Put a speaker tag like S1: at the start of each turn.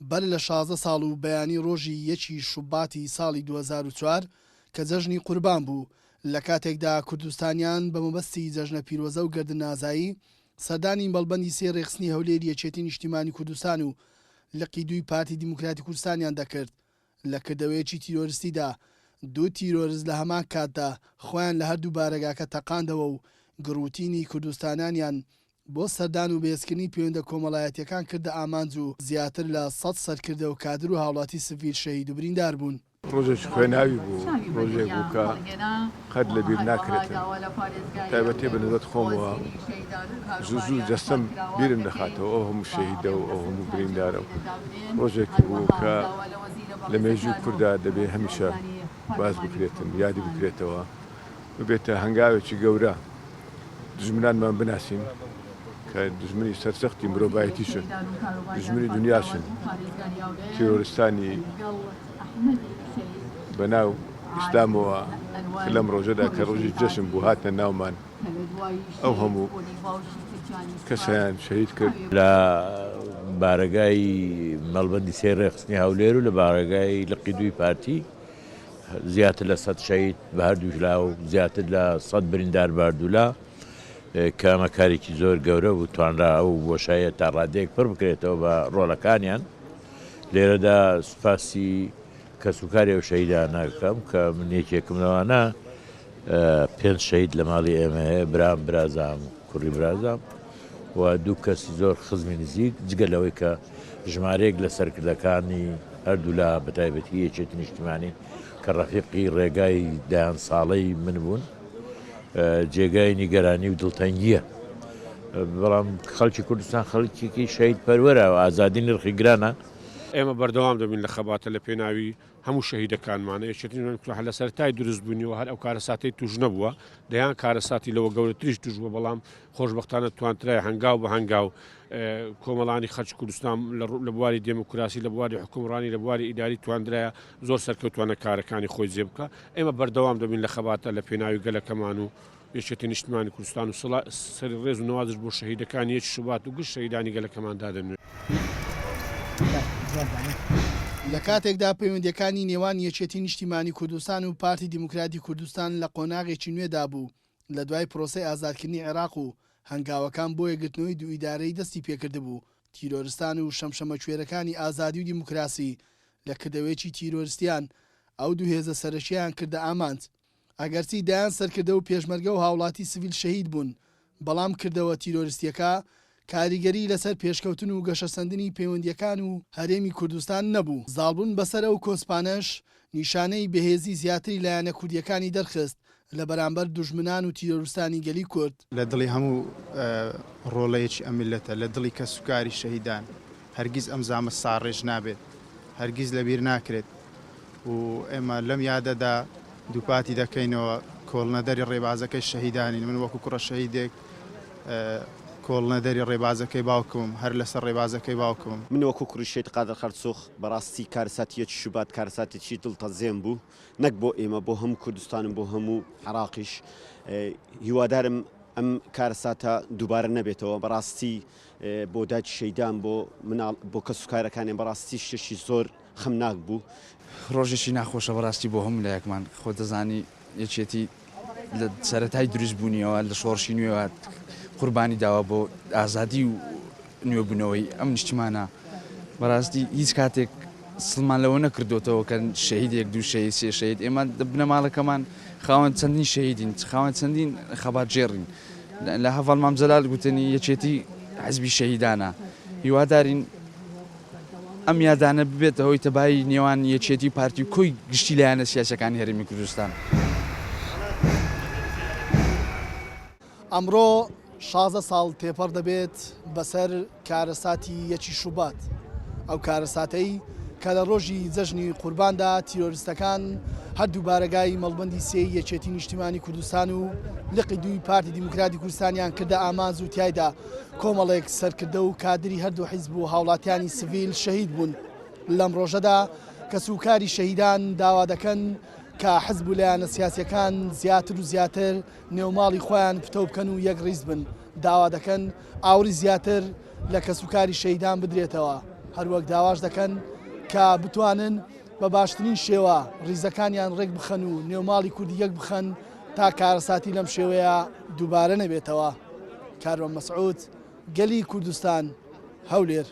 S1: بەر لە 16 ساڵ و بەیانی ڕۆژی یەکی شوباتی ساڵی 2004 کە جەژنی قوربان بوو، لە کاتێکدا کوردستانیان بە مەبەستی جەژنە پیرۆزە و گەردننازایی سەردانی مەڵبەندی سێی ڕێکخستنی هەولێری یەکێتی نیشتیمانی کوردستان و لقی دووی پارتی دیموکراتی کوردستانیان دەکرد، لە کردەوەیەکی تیرۆرستیدا دوو تیرۆرست لە هەمان کاتدا خۆیان لە هەردوو بارەگاکە تەقاندەوە و گڕوتینی کوردستانانیان بۆ سەردان و بەهێزکردنی پەیوەندە کۆمەڵایەتیەکان کردە ئامانج و زیاتر لە سەد سەرکردە و کادر و هاوڵاتی سڤیل شەهید و بریندار بوون.
S2: ڕۆژێکی خوێناوی بوو، ڕۆژێک بوو کە قەت لە بیر ناکرێتن، تایبەتی بە نسبەت خۆمەوە زوو زوو جەستەم بیرم دەخاتەوە ئەو هەموو شەهیدە و ئەو هەموو بریندارە و ڕۆژێک بوو کە لە مێژووی کوردا دەبێ هەمیشە باس بکرێتن، یادی بکرێتەوە، ببێتە هەنگاوێکی گەورە دوژمنانمان بناسین کە دوژمنی سەرسەختی مرۆڤایەتیشن، دوژمنی دنیاشن، تیرۆرستانی بەناو ئیسلامەوە کە لەم ڕۆژەدا کە ڕۆژی جەشن بوو هاتنە ناومان ئەو هەموو کەسیان شەهید کرد.
S3: لە بارەگای مەڵبەندی سێی ڕێکخستنی هەولێر و لە بارەگای لقی دووی پارتی زیاتر لە سەد شەهید بە هەردوولا و زیاتر لە سەد بریندار بە هەردوولا کە ئەمە کارێکی زۆر گەورە بوو توانرا ئەو بۆشاییە تا ڕادەیەک پڕ بکرێتەوە بە ڕۆڵەکانیان. لێرەدا سوپاسی کەسوکاری ئەو شەهیدانە ئەکەم کە من یەکێکم لەوانە، پێنج شەهید لە ماڵی ئێمە هەیە، برام، برازام، کوڕی برازام و دوو کەسی زۆر خزمی نزیک، جگە لەوەی کە ژمارەیەک لە سەرکردەکانی هەردوولا بە تایبەتی یەکێتی نیشتیمانی کە ڕەفیقی ڕێگای دەیان ساڵەی من بوون، جێگای نیگەرانی و دڵتەنگییە. بەڵام خەڵکی کوردستان خەڵکێکی شەهید پەروەرە و ئازادی نرخی گرانە.
S4: ئێمە بەردەوام دەبین لە خەباتە لە پێناوی هەموو شەهیدەکانمانە، یەکێتی نیشتمانی کوردستان هەر لە سەرەتای دروستبوونیەوە هەر ئەو کارەساتەی تووش نەبووە، دەیان کارەساتی لەوە گەورەتریش تووش بووە، بەڵام خۆشبەختانە توانترای هەنگاو بە هەنگاو کۆمەڵانی خەڵکی کوردستان لە بواری دێموکراسی، لە بواری حوکمڕانی، لە بواری ئیداری تواندرایە زۆر سەرکەوتوانە کارەکانی خۆی جێ بکا. ئێمە بەردەوام دەبین لە خەباتە لە پێناوی گەلەکەمان و یەکێتی نیشتمانی کوردستان و سڵا سەری ڕێز و نەوازش بۆ شەهیدەکانی یەکی شوبات و گشت شەهیدانی گەلەکەمان دادەنوێ.
S1: لە کاتێکدا پەیوەندییەکانی نێوان یەکێتی نیشتیمانی کوردستان و پارتی دیموکراتی کوردستان لە قۆناغێکی نوێدا بوو لە دوای پرۆسەی ئازادکردنی عێراق و هەنگاوەکان بۆ یەکگرتنەوەی دوو ئیدارەیی دەستی پێکردبوو، تیرۆرستان و شەمشەمەکوێرەکانی ئازادی و دیموکراسی لە کردەوەیەکی تیرۆرستیان ئەو دوو هێزە سەرەکییەیان کردە ئامانج. ئەگەرچی دەیان سەرکردە و پێشمەرگە و هاوڵاتی سڤیل شەهید بوون، بەڵام کردەوە تیرۆرستییەکە کاریگەریی لەسەر پێشکەوتن و گەشەسەندنی پەیوەندییەکان و هەرێمی کوردستان نەبوو. زاڵبوون بەسەر ئەو کۆسپانەش نیشانەی بەهێزی زیاتری لایەنە کوردییەکانی دەرخست لە بەرامبەر دوژمنان و تیرۆرستانی گەلی کورد.
S5: لە دڵی هەموو ڕۆڵەیەکی ئەم میللەتە، لە دڵی کەسوکاری شەهیدان، هەرگیز ئەم زامە ساڕێژ نابێت، هەرگیز لەبیر ناکرێت و ئێمە لەم یادەدا دووپاتی دەکەینەوە کۆڵنەدەری ڕێبازەکەی شەهیدانین، من وەکو کوڕە شەهیدێک کۆڵنەدەری ڕێبازەکەی باوکمم، هەر لەسەر ڕێبازەکەی باوکمم.
S6: من وەکو کوڕی شەهید قادر خەرسوخ بەڕاستی کارەساتی یەکی شوبات کارەساتێکی دڵتەزێن بوو نەک بۆ ئێمە بۆ هەموو کوردستان و بۆ هەموو عێراقیش هیوادارم ئەم کارەساتە دووبارە نەبێتەوە بەڕاستی بۆ دایکی شەیدان بۆ مناڵ بۆ کەسوکارەکانیان بەڕاستی شتێکی زۆر خەمناک بوو.
S7: ڕۆژێکی ناخۆشە بەڕاستی بۆ هەموو لایەکمان، خۆت دەزانی یەکێتی لە سەرەتای دروست بوونیەوە لە شۆڕشی نوێوە قوربانی داوە بۆ ئازادی و نوێبوونەوەی ئەم نیشتیمانە، بەڕاستی هیچ کاتێک سڵمان لەوە نەکردۆتەوە کە شەهیدێک دوو شەهید سێ شەهید ئێمە بنەماڵەکەمان خاوەن چەندین شەهیدین خاوەن چەندین خەباتگێڕین. لە هەڤاڵ مام جەلال گوتنی یەکێتی حزبی شەهیدانە، هیوادارین ئەم یادانە ببێتە هۆی تەبایی نێوان یەکێتی و پارتی و کۆی گشتی لایەنە سیاسیەکانی هەرێمی کوردستان.
S1: ئەمڕۆ 16 ساڵ تێپەڕ دەبێت بەسەر کارەساتی یەکی شوبات، ئەو کارەساتەی کە لە ڕۆژی جەژنی قورباندا تیرۆرستەکان هەردوو بارەگای مەڵبەندی سێی یەکێتی نیشتیمانی کوردستان و لقی دووی پارتی دیموکراتی کوردستانیان کردە ئامانج و تیایدا کۆمەڵێک سەرکردە و کادری هەردوو حیزب و هاوڵاتیانی سڤیل شەهید بوون. لەم ڕۆژەدا کەسوکاری شەهیدان داوا دەکەن کە حزب و لایەنە سیاسیەکان زیاتر و زیاتر نێوماڵی خۆیان پتەو بکەن و یەکڕیز بن. داوا دەکەن ئاوڕی زیاتر لە کەسوکاری شەهیدان بدرێتەوە، هەروەک داواش دەکەن کە بتوانن بە باشترین شێوە ڕیزەکانیان ڕێک بخەن و نێوماڵی کوردی یەک بخەن تا کارەساتی لەم شێوەیە دووبارە نەبێتەوە. کاروان مەسعود، گەلی کوردستان، هەولێر.